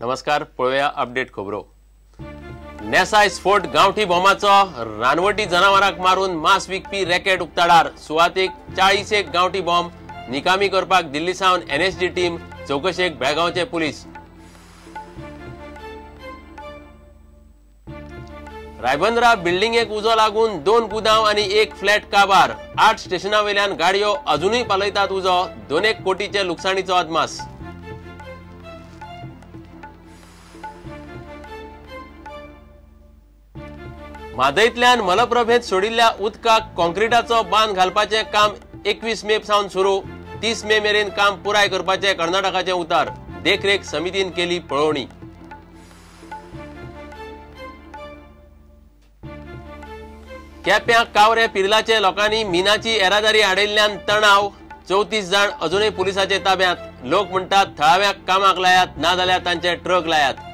नमस्कार, पळोवया अपडेट खबरो। नेसाय स्फोट गांवठी बॉम्बाचो रानवटी जनावरांक मारून मांस विकपी रॅकेट उक्ताडार। सुवातेक 40 एक गांवठी बॉम्ब निकामी करपाक दिल्ली सावन एनएसजी टीम, चवकशेक बेळगांवचे पुलीस। रायबंदरा बिल्डिंगेक उजो लागून 2 गुदांव आनी 1 फ्लॅट काबार। 8 स्टेशना वयल्यान गाडयो अजुनूय पालयतात उजो। 2 कोटीचे लुकसाणीचो अदमास। म्हादयतल्यान मलप्रभेंत सोडिल्ल्या उदकाक कॉन्क्रिटाचो बांद घालपाचें काम 21 मे सावन सुरू। 30 मे मेरेन काम पुराय करपाचें कर्नाटकाचें उतार। देखरेख समितीन केली पळोवणी। केप्यां कावरे पिर्लाचे लोकांनी मिनाची येरादारी आडयल्ल्यान तणाव। 34 जाण अजुनूय पुलिसाचे ताब्यांत। लोक म्हणटात थळाव्यांक कामाक लायात, नाजाल्यार तांचे ट्रक लायात।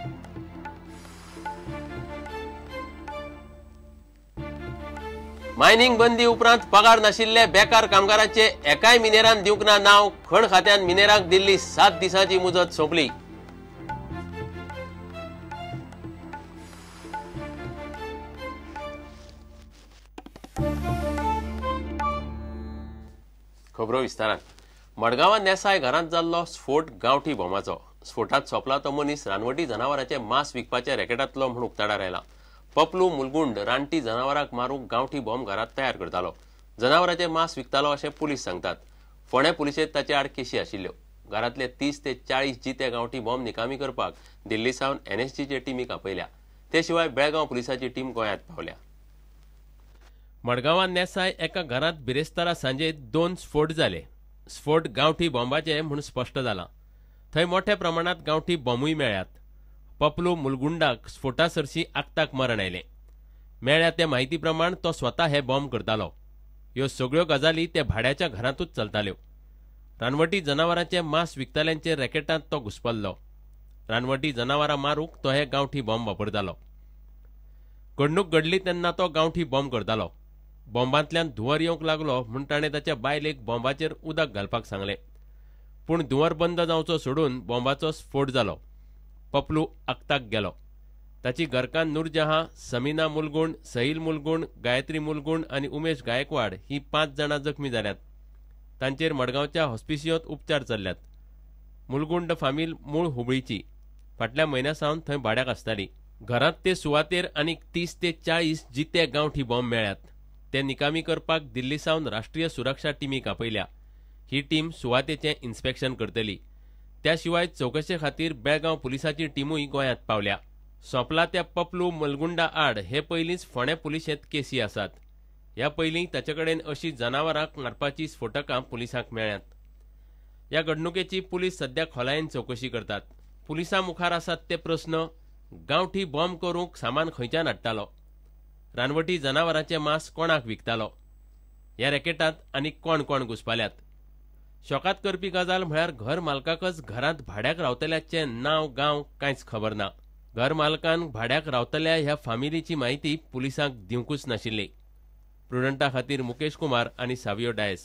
मायनिंग बंदी उपरांत पगार नाशिल्ले बेकार कामगारांचे एकाय मिनेरान दिवंक ना नांव। खण खात्यान मिनेरांक दिल्ली 7 दिसांची मुजत सोंपली। खबरो विस्तारान। मडगांवां नेसाय घरांत जाल्लो स्फोट गांवठी बॉम्बाचो। स्फोटांत सोंपला तो मनीस रानवटी जनावरांचें मांस विकपाच्या रॅकेटांतलो म्हूण उक्ताडार आयला। पपलू मुलगुंड रानटी जनावरांक मारूंक गांवठी बॉम्ब घरांत तयार करतालो। जनावरांचें मांस विकतालो अशें पुलीस सांगतात। फोंडें पुलिशेंत ताचे आड केशी आशिल्ल्यो। घरांतले 30 ते 40 जिते गांवठी बॉम्ब निकामी करपाक दिल्ली सावन एनएसजीचे टिमीक आपयल्या। ते शिवाय बेळगांव पुलिसाची टीम गोंयांत पावल्या। मडगांवां नेसाय एका घरांत बिरेस्तारा सांजे 2 स्फोट जाले। स्फोट गांवठी बॉम्बाचे म्हूण स्पश्ट जाला। थंय मोठ्या प्रमाणांत गांवठी बॉम्बूय मेळ्ळ्यात। पपलू मुलगुंडाक स्फोटा सरशी आक्ताक मरण आयलें। मेळ्ळ्या ते म्हायती प्रमाण तो स्वता हे बॉम्ब करतालो। ह्यो सगळ्यो गजाली ते भाड्याच्या घरांतूच चलताल्यो। रानवटी जनावरांचे मांस विकताल्यांचे रॅकेटांत तो घुसपल्लो। रानवटी जनावरां मारूंक तो हे गांवठी बॉम्ब वापरतालो। घडणूक घडली तेन्ना तो गांवठी बॉम्ब करतालो। बॉम्बांतल्यान धुंवर येवंक लागलो म्हूण ताणें ताच्या बायलेक बॉम्बाचेर उदक घालपाक सांगलें। पूण धुंवर बंद जावचो सोडून बॉम्बाचो स्फोट जालो। पपलू आक्ताक गेलो। ताची घरकान्न नूरजहां, समीना मुलगुण, सहील मुलगुण, गायत्री मुलगुण आनी उमेश गायकवाड ही 5 जाणां जखमी जाल्यात। तांचेर मडगांवच्या हॉस्पिसियोंत उपचार चल्ल्यात। मुलगुंड फामील मूळ हुबळीची। फाटल्या म्हयन्या सावन थंय भाड्याक आसताली। घरांत ते सुवातेर आनीक 30 ते 40 जिते गांवठी बॉम्ब मेळ्ळ्यात। ते निकामी करपाक दिल्ली सावन राष्ट्रीय सुरक्षा टिमीक आपयल्या। ही टीम सुवातेचें इन्स्पेक्शन करतली। त्या शिवाय चवकशे खातीर बेळगांव पुलिसाची टिमूय गोंयांत पावल्या। सोंपला त्या पपलू मलगुंडा आड हे पयलींच फोंडें पुलिशेंत केसी आसात। ह्या पयलीं ताचे कडेन अशी जनावरांक मारपाची स्फोटकां पुलिसांक मेळ्ळ्यांत। ह्या घडणुकेची पुलीस सद्या खोलायेन चवकशी करतात। पुलिसां मुखार आसात ते प्रस्न: गांवठी बॉम्ब करूंक सामान खंयच्यान हाडटालो? रानवटी जनावरांचें मांस कोणाक विकतालो? ह्या रॅकेटांत आनी कोण कोण घुसपाल्यात? शॉकात करपी गजाल म्हळ्यार घर मालकाकच घरांत भाड्याक रावतल्याचें नांव गांव कांयच खबर ना। घर मालकान भाड्याक रावतल्या ह्या फामिलीची म्हायती पुलिसांक दिवंकूच नाशिल्ली। प्रुडंटा खातीर मुकेश कुमार आनी सावियो डायस।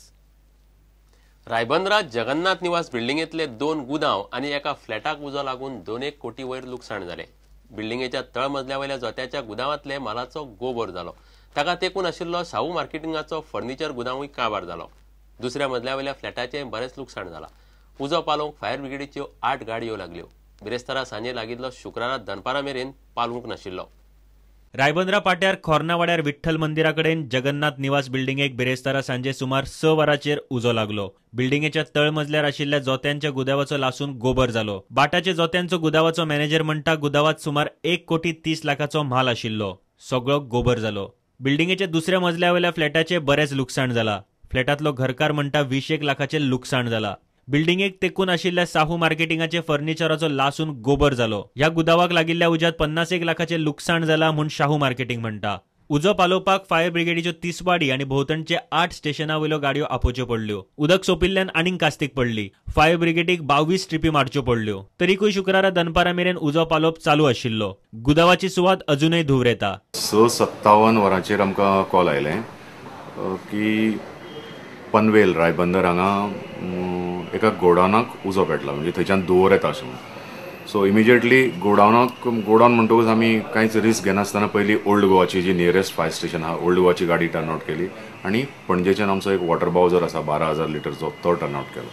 रायबंदरा जगन्नाथ निवास बिल्डिंगेंतले 2 गुदांव आनी एका फ्लॅटाक उजो लागून 2 कोटी वयर लुकसाण जालें। बिल्डिंगेच्या तळमजल्या वयल्या जोत्याच्या गुदांवांतले मालाचो गोबर जालो। ताका तेंकून आशिल्लो साहू मार्केटिंगाचो फर्निचर गुदांवूय काबार जालो। दुसऱ्या मजल्या वयल्या फ्लॅटाचें बरेंच लुकसाण जालां। उजो पालोवंक फायर ब्रिगेडीच्यो 8 गाडयो लागल्यो। बिरेस्तारा सांजे लागिल्लो शुक्रारा दनपारा मेरेन पालवूंक नाशिल्लो। रायबंदरा पाट्यार खोर्नावाड्यार विठ्ठल मंदिरा कडेन जगन्नाथ निवास बिल्डिंगेक बिरेस्तारा सांजे सुमार 6 वरांचेर उजो लागलो। बिल्डिंगेच्या तळमजल्यार आशिल्ल्या जोत्यांच्या गुदावाचो लासून गोबर जालो। बाटाचे जोत्यांचो गुदावाचो मॅनेजर म्हणटा गुदावात सुमार 1 कोटी 30 लाखाचो म्हाल आशिल्लो, सगळो गोबर जालो। बिल्डिंगेच्या दुसऱ्या मजल्या वयल्या फ्लॅटाचे बरेंच लुकसाण जाला। फ्लॅटांतलो घरकार म्हणटा 20 लाखाचें लुकसाण जाला। बिल्डिंगेक तेकून आशिल्ल्या साहू मार्केटिंगाचे फर्निचराचो लासून गोबर जालो। ह्या गुदावाक लागिल्ल्या उज्यात 50 लाखाचें लुकसाण जाला म्हूण शाहू मार्केटिंग म्हणटा। उजो पालोवपाक फायर ब्रिगेडीच्यो 30 वाडी आनी भोंवतणचे 8 स्टेशना वयल्यो गाडयो आपोवच्यो पडल्यो। उदक सोंपिल्ल्यान आनीक कास्तीक पडली। फायर ब्रिगेडीक 22 ट्रिपी मारच्यो पडल्यो। तरीकूय शुक्रारा दनपारा मेरेन उजो पालोवप चालू आशिल्लो। गुदावाची सुवात अजुनय धुंवर येता। 6:57 वरांचेर आमकां कॉल आयलें की पनवेल रायबंदर हांगा एका गोडावनाक उजो पेटला, म्हणजे थंयच्यान धुंवर येता अशें म्हणून। सो इमिजिएटली गोडावनाक गोडावन म्हणटकूच आमी कांयच रिस्क घेनासतना पयलीं ओल्ड गोवाची जी नियरेस्ट फायर स्टेशन आहा ओल्ड गोवाची गाडी टर्न आवट केली आनी पणजेच्यान आमचो एक वॉटर बावजर आसा 12,000 लिटरचो तो टर्न आवट केलो.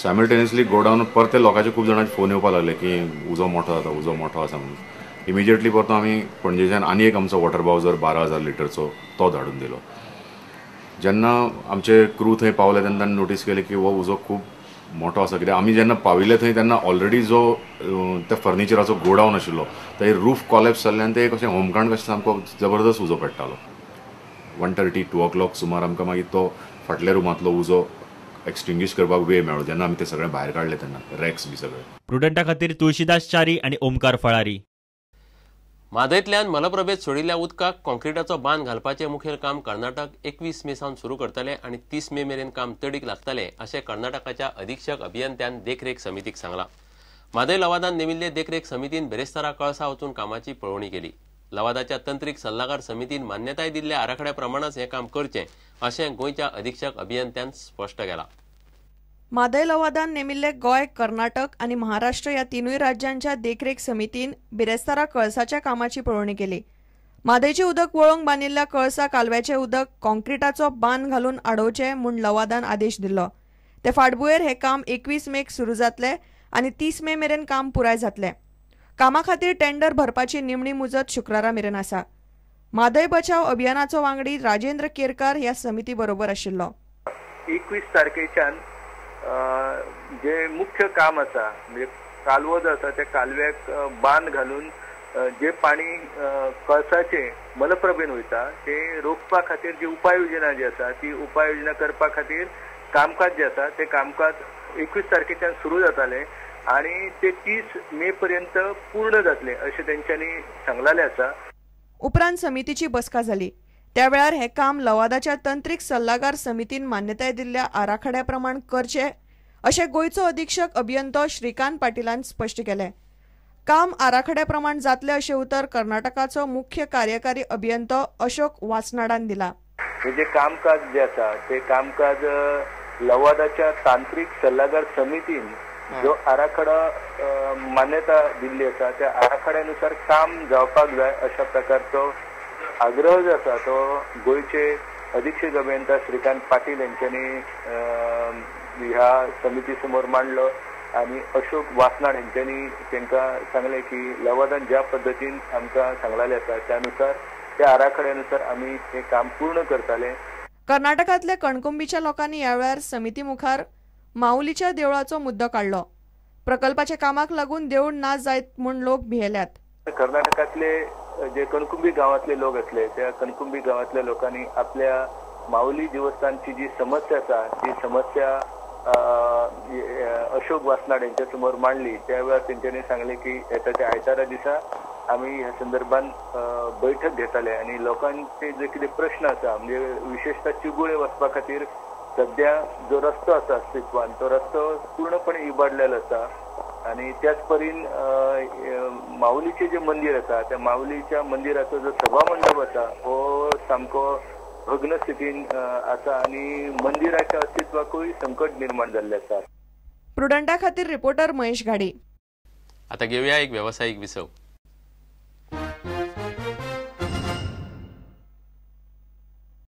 सायमल्टेनियसली गोडावन परते लोकांचे खूब जाणांचे फोन येवपाक लागले की उजो मोठो जाता, उजो मोठो आसा म्हणून. इमिजिएटली परतो आमी पणजेच्यान आनी एक आमचो वॉटर बावजर 12,000 लिटरचो तो धाडून दिलो. जेन्ना आमचे क्रू थंय पावले तेन्ना तांणी नोटीस केले की हो उजो खूब मोठो आसा, कित्याक आमी जेन्ना पाविल्ले थंय तेन्ना ऑलरेडी जो त्या फर्निचराचो गोडावन आशिल्लो थंय रूफ कॉलेप्स जाल्ल्यान ते एक अशें होमकांड कशें सामको जबरदस्त उजो पेट्टालो. 1:30 2 o'clock सुमार आमकां मागीर तो फाटल्या रुमांतलो उजो एक्सटिंग्विश करपाक वेळ मेळ्ळो जेन्ना आमी ते सगळे भायर काडले तेन्ना रॅक्स बी सगळे. प्रुडंटा खातीर तुळशीदास च्यारी आनी ओमकार फळारी. म्हादयतल्यान मलप्रभेत सोडिल्ल्या उदकाक कॉन्क्रिटाचो बांद घालपाचें मुखेल काम कर्नाटक 21 मे सावन सुरू करतले आनी 30 मे मेरेन काम तडीक लागतले अशें कर्नाटकाच्या अधीक्षक अभियंत्यान देखरेख समितीक सांगलां. म्हादय लवादान नेमिल्ले देखरेख समितीन बेरेस्तारा कळसा वचून कामाची पळोवणी केली. लवादाच्या तंत्रीक सल्लागार समितीन मान्यताय दिल्ल्या आराखड्या प्रमाणच हें काम करचें अशें गोंयच्या अधीक्षक अभियंत्यान स्पश्ट केलां. म्हादय लवादान नेमिल्ले गोंय, कर्नाटक आनी महाराष्ट्र ह्या तिनूय राज्यांच्या देखरेख समितीन बिरेस्तारा कळसाच्या कामाची पळोवणी केली. म्हादयचें उदक वळोवंक बांदिल्ल्या कळसा कालव्याचें उदक कॉन्क्रिटाचो बांद घालून आडोवचें म्हूण लवादान आदेश दिल्लो. ते फाटभुंयेर हें काम 21 मेक सुरू जातलें आनी 30 मे मेरेन काम पुराय जातलें. कामा खातीर टेंडर भरपाची निमणी मुजत शुक्रारा मेरेन आसा. म्हादय बचाव अभियानाचो वांगडी राजेंद्र केरकार ह्या समिती बरोबर आशिल्लो. 21 तारखेच्यान जे मुख्य काम आसा म्हणजे कालवो जो आसा त्या कालव्याक बांद घालून जे पाणी कळसाचे मलप्रभेन वयता ते रोखपा खातीर जी उपाय योजना जी आसा ती उपाय योजना करपा खातीर कामकाज जे आसा ते कामकाज 21 तारखेच्यान सुरू जाताले आनी ते 30 मे पर्यंत पूर्ण जातले अशें तेंच्यांनी सांगलेलें आसा. उपरांत समितीची बसका जाली. त्या वेळार हें काम लवादाच्या तंत्रीक सल्लागार समितीन मान्यताय दिल्ल्या आराखड्या प्रमाण करचें अशें गोंयचो अधीक्षक अभियंतो श्रीकांत पाटीलान स्पश्ट केलें. काम आराखड्या प्रमाण जातलें अशें उतर कर्नाटकाचो मुख्य कार्यकारी अभियंतो अशोक वासनाडान दिला. हे जे कामकाज जे आसा ते कामकाज लवादाच्या तांत्रिक सल्लागार समितीन जो आराखडा मान्यता दिल्ली आसा त्या आराखड्यानुसार काम जावपाक जाय अशा प्रकारचो आग्रह जो आसा तो गोंयचे अधीक्षक अभियंता श्रीकांत पाटील यांच्यानी ह्या समिती समोर मांडलो आनी अशोक वासनाड हेंच्यांनी तांकां सांगलें की लवादान ज्या पद्दतीन आमकां सांगलेलें आसा त्यानुसार त्या आराखड्यानुसार आमी हें काम पूर्ण करताले. कर्नाटकांतल्या कणकुंबीच्या लोकांनी ह्या वेळार समिती मुखार माऊलीच्या देवळाचो मुद्दो काडलो. प्रकल्पाच्या कामाक लागून देवूळ ना जायत म्हूण लोक भियेल्यात. कर्नाटकांतले जे कणकुंबी गांवांतले लोक आसले त्या कणकुंबी गांवांतल्या लोकांनी आपल्या माऊली देवस्थानची जी समस्या आसा ती समस्या अशोक वासनाड यांच्या समोर मांडली. त्या वेळार तेंच्यांनी सांगलें की येता त्या आयतारा दिसा आमी ह्या संदर्भात बैठक घेतले आनी लोकांचे जे कितें प्रश्न आसा म्हणजे विशेषतः चिगुळे वचपा खातीर सद्या जो रस्तो आसा अस्तित्वान तो रस्तो पूर्णपणे इबाडलेलो आसा आनी त्याच परीन माऊलीचें जें मंदीर आसा त्या माऊलीच्या मंदिराचो जो सभामंडप आसा हो सामको भग्न स्थितीन आसा आनी मंदिराच्या अस्तित्वाकूय संकट निर्माण जाल्लें आसा. प्रुडंटा खातीर रिपोर्टर महेश घाडी. आता घेऊया एक व्यावसायिक विसव.